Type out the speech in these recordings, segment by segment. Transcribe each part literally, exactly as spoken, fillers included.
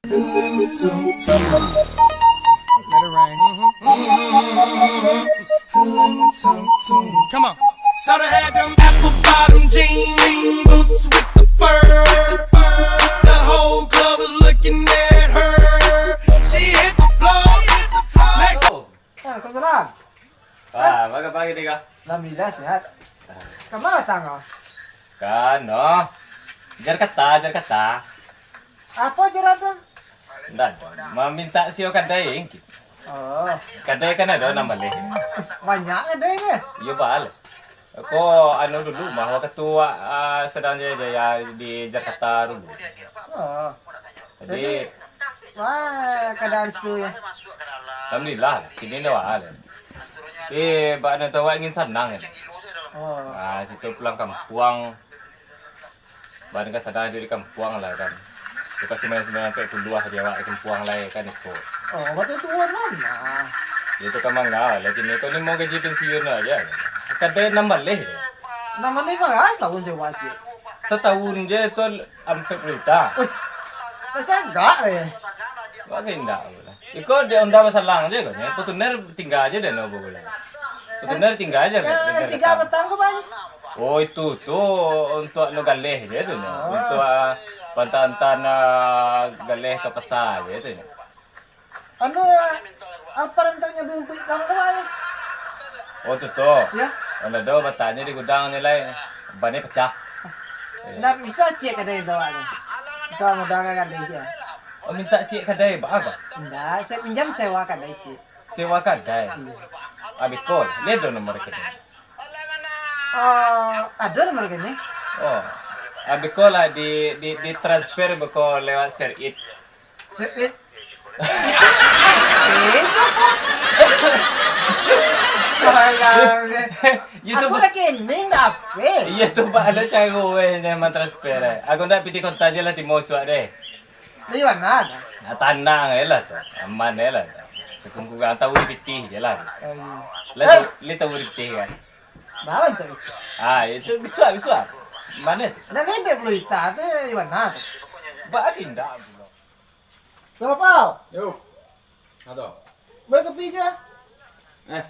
Let it rain. Come on. Shoulda had them apple bottom jean boots with the fur. The whole club was looking at her. She hit the floor. Next. Ah, Waalaikumsalam. Ah, baa kaba kini ko? Alhamdulillah, sehat. Kama datang ko? Ka no. Jakarta, Jakarta. Apo curhat tu? Ndak, mamintak sio kadai. Oh. Kadai kan ado nan baleh. Banyak kadai ni. Iyo, baa lai. Ko anu dulu mah, wakatu, ah, sadang jaya-jaya di Jakarta dulu. Oh. Jadi, jadi, wah, keadaan situ ya. Alhamdulillah, kini dah wah. Eh, bak nan tahu ingin sanang kan. Oh. Ah, situ pulang kampuang. Bak nan ka sadang di kampuang lah kan. Bukan sembilan sembilan sampai puluh aja awak di kampuang lah kan itu. Oh, berarti tuan mana? Itu kan mangga lah, kini kau ni mau gaji pensiun aja. Kadai nan baleh. Nan baleh mah selalu sewa cik. Setahun je tu Ampek puluh juta. Wih, asa agak deh. Wah, indak. Iko di Honda basalang je ko, nyo. Fortuner tingga je deh no bola. Fortuner tingga je. Eh, deh, tingga deh. Batang ko, Bang? Oh, itu tu untuk anu galeh je tu nyo. Oh. Untuk, ah, pantan-pantan, ah, galeh ka pasar je tu nyo. Anu, apa rentaknya bumbu hitam tu, Bang? Oh, tu tu. Ya. Honda do batanyo di gudang nyo lai. Bannya pecah. Ndak bisa cik kadai tu, Bang. Itu modal ka kadai je. Oh, minta cik kadai, baa ko? Ndak, saya pinjam sewa kadai, cik. Sewa kadai? Iya. Abih ko, lihat dong nomor rekening. Oh, ada nomor rekening? Oh, abih ko lah di, di, di transfer beko lewat Serit. Serit. Eh, itu apa? Salah, eh. Itu aku ba- rekening dah apa? Iya tu, Pak, ada cara weh, memang transfer, eh. Aku ndak pitih kota je lah, Timor suak deh. Dari mana dah? Ah, tanang je lah tu. Aman je lah tu. Sekurang-kurang tahu pitih je lah. Oh, iya. Lah tu, li tahu pitih kan? Bawa tu. Ah, itu bisuak, bisuak. Mana tu? Dah lembek puluh juta tu, di mana tu? Bak indak pulo. Berapa? Yo. Ato. Beli kopi je. Eh.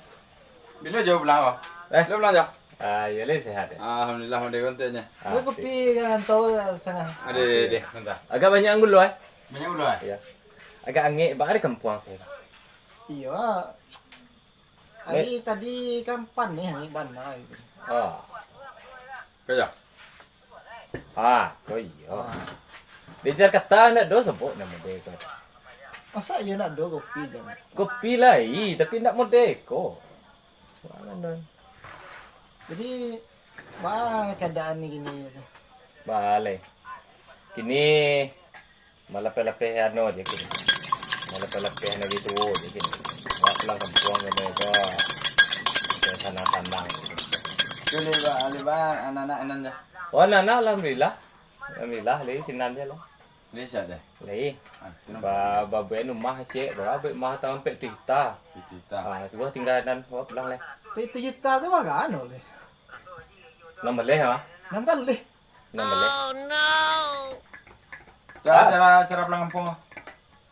Bilo jo pulang ko? Eh. Bilo pulang jo? Ah, iyo lai sehat, eh. Alhamdulillah, mode kontennya. Ah, beli kopi kan tahu setengah. Ada, ada, ada. Bentar. Agak banyak gulo, eh. Banyak gulo, eh? Iya. Agak angek, bak ada kampuang saya. Iya. Ari tadi kampuang ni angek bana itu. Ah. Kerja. Ah, ko iyo. Ah. Di Jakarta ndak do sabok namo deko. Masa iyo ndak do kopi jan? Kopi lai, tapi ndak modeko. Mangan don. Jadi, baa keadaan ni kini? Baa lai. Kini malapeh-lapeh ano je kini. Malapeh-lapeh nagari tuo je kini. Wak pulang kampuang kami ko. Sanang-sanang. Tu leba, leba anak-anak nan je. Oh, anak-anak alhamdulillah. Alhamdulillah, lai sinan je lah. Lai siap deh. Lai. Ah, tu nampak. Ba, babuek rumah cek, ba, babuek rumah tampek tu ita. Itu ita. Ah, sudah tinggal nan, wah pulang lai. Tapi itu juta tu bagano lai? Nan baleh, ah. Nan baleh. Nan baleh. Cara, cara, cara pulang kampuang.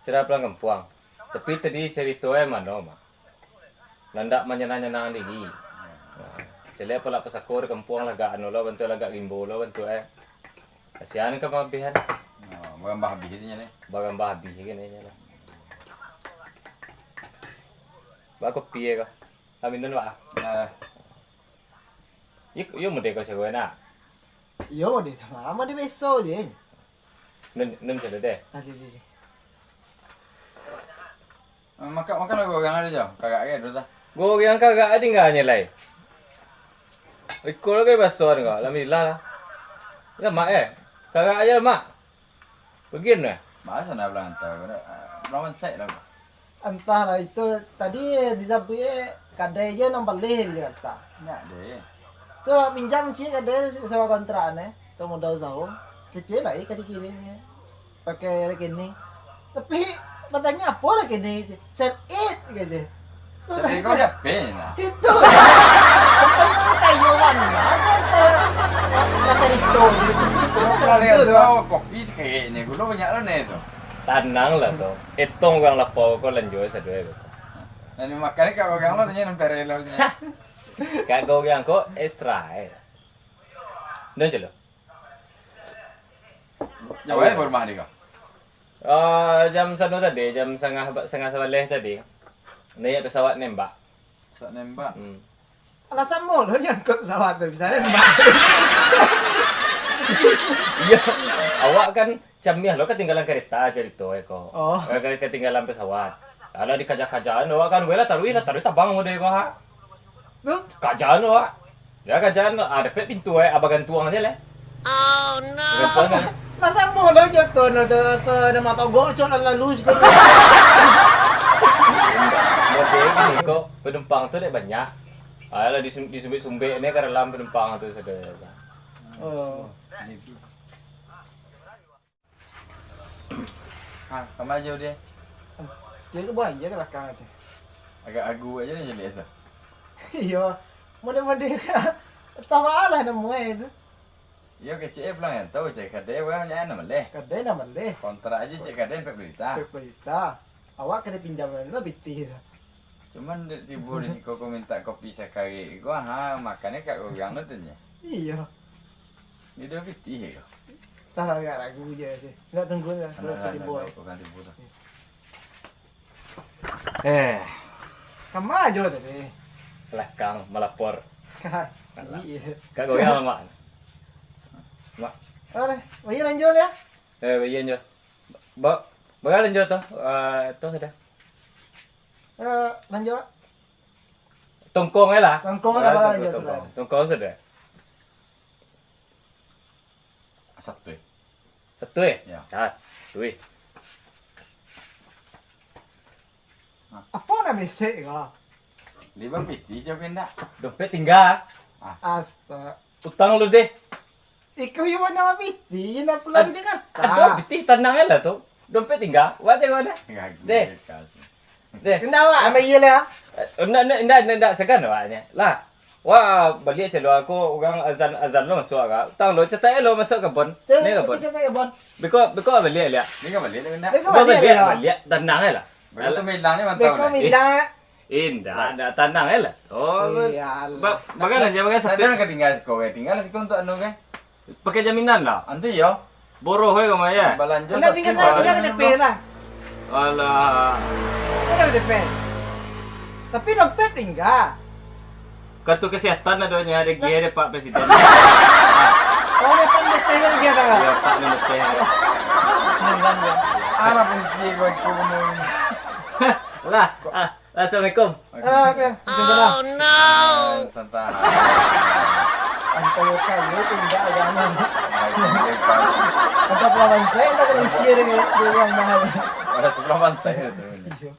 Cara pulang kampuang. Tapi tadi cerito e mano, mah? Nan dak manyanang-nyanang diri. Nah, caliak palak pasako di kampuang lah gak anu lo bantuak, lah gak gimbo lo bantuak e. Kasian ka maabihan. Oh, bagambah abih tu nyo ni. Bagambah abih kan inyo lah. Ba kopi e ko. Lah minun, Pak. Nah. Yo, yo mode ko sagoe nak. Iyo, mode sama, mode beso je. Nun, nun sudah deh. Aduh, aduh, aduh. Makan, makan lah goreng ado jo. Kagak ado dah. Goreng kagak tinggalnyo lai. Iko lagi baso ko. Alhamdulillah lah. Lemak eh. Kagak aja lemak. Begin dah. Masa nak pulang hantar ko dah. Pulang onsite lah ko. Entahlah itu tadi disabuik kadai je nan baleh di Jakarta. Ndak deh. Tu minjam cik kadai sewa kontrak ne. Tu modal usaho. Kecil lah eh ka dikirim. Pakai rekening. Tapi batanyo apo rekening tu? Set it, kecek. Set it kau siapo nah? Itu. Batanyo kayo bana. Batanyo cerito gitu. Kalau lihat tu kopi sakik ni, gulo banyak lah ni tu. Tanang lah tu. Etong urang lapau ko lanjua sadoe ko. Nan dimakan ka urang lo nyo nan perelo nyo. Ka urang ko extra eh. Don celo. Jauah eh rumah dia ko. Ah, jam sano tadi, jam sangah, sangah sabaleh tadi. Naiak pesawat nembak. Pesawat nembak. Hmm. Alah samo lo nyangkut pesawat tu bisa nembak. Iya, awak kan camiah lo katinggalan kereta carito eh ko. Oh. Eh, ka-, katinggalan pesawat. Alah dikaja-kajaan awak kan, weh lah taruih lah, taruih tabang mode ko ha. Tu? Kajaan awak. Ya kajaan, ah, dapek pintu eh, abah gantuang je lah. Oh no. Lah samo lo jo tu, no tu, tu, no matogok cok lalu sikit. Mode gini ko, penumpang tu dek banyak. Alah disum-, disumbek-sumbek ni ka dalam penumpang tu sadoe. Oh. Ha, kama ajo dia? Cek ke buaya ke belakang aja. Agak agu aja ni jelik tu. Iyo. Mode-mode ka. Tawa lah nemu eh tu. Iyo kecek eh pulang yang tahu cek kadai orang nyan nama leh. Kadai nama leh. Kontrak aja cek kadai empat puluh juta. Empat puluh juta. Awak kena pinjam lah pitih tu. Cuman dek tibo di siko ko minta kopi sakali. Ko ha, makannya kat urang tu nyo. Iyo. Dia dah pitih ko. Tah lah, agak ragu je sih. Nak tunggu lah, kalau tibo eh. Bukan tibo tu. Eh. Kama ajo tadi? Belakang, melapor. Kasih. Kak goyang, Mak. Mak. Alah, oh iya lanjut ya. Eh, iya lanjut. Ba-, bagai lanjut tu. Eh, tu sudah. Eh, lanjut. Tongkong eh lah. Tongkong eh lah, lanjut sudah. Tongkong sudah. Satu eh. Satu eh? Ya. Satu eh. Apo nak besek ko? Lima piti jo pindah. Dompet tingga. Astaga. Utang lu deh. Iko yo mana piti nak pulang di Jakarta. Ado piti tanang lah tu. Dompet tingga. Wak tengok dah. Deh. Deh. Indak awak amai iyo lah. Indak, indak, indak, indak, indak sagan awaknyo. Lah. Wah, baliak calo aku urang azan, azan lo masuak ka. Utang lo cetak lo masuak ka bon. Ni ka bon. Cetak ka bon. Beko, beko baliak liak. Ni ka baliak indak. Beko baliak, baliak. Tanang lah. Beko tu milang ni mantau. Beko milang. Indak, indak tanang lah. Oh. Bagai lah jangan bagai sampai. Tinggal siko, tinggal siko untuk anu ke? Pakai jaminan lah. Antu yo. Boroh eh kamai eh. Balanjo. Tinggal, tinggal, tinggal K T P lah. Alah. Tinggal K T P. Tapi dompet tinggal. Kartu kesehatan adonyo, ado gie dek Pak Presiden. Oh, ado Pak Presiden gie tangan. Iyo, Pak Presiden. Alah, polisi ko itu bener. Lah, ah, Assalamualaikum. Ah, oke. Tentang kayo-kayo tu indak agama. Tentang pelawan saya, tentang polisi dengan dia yang mahal. Ada sebelah bansa ya tu. Iyo.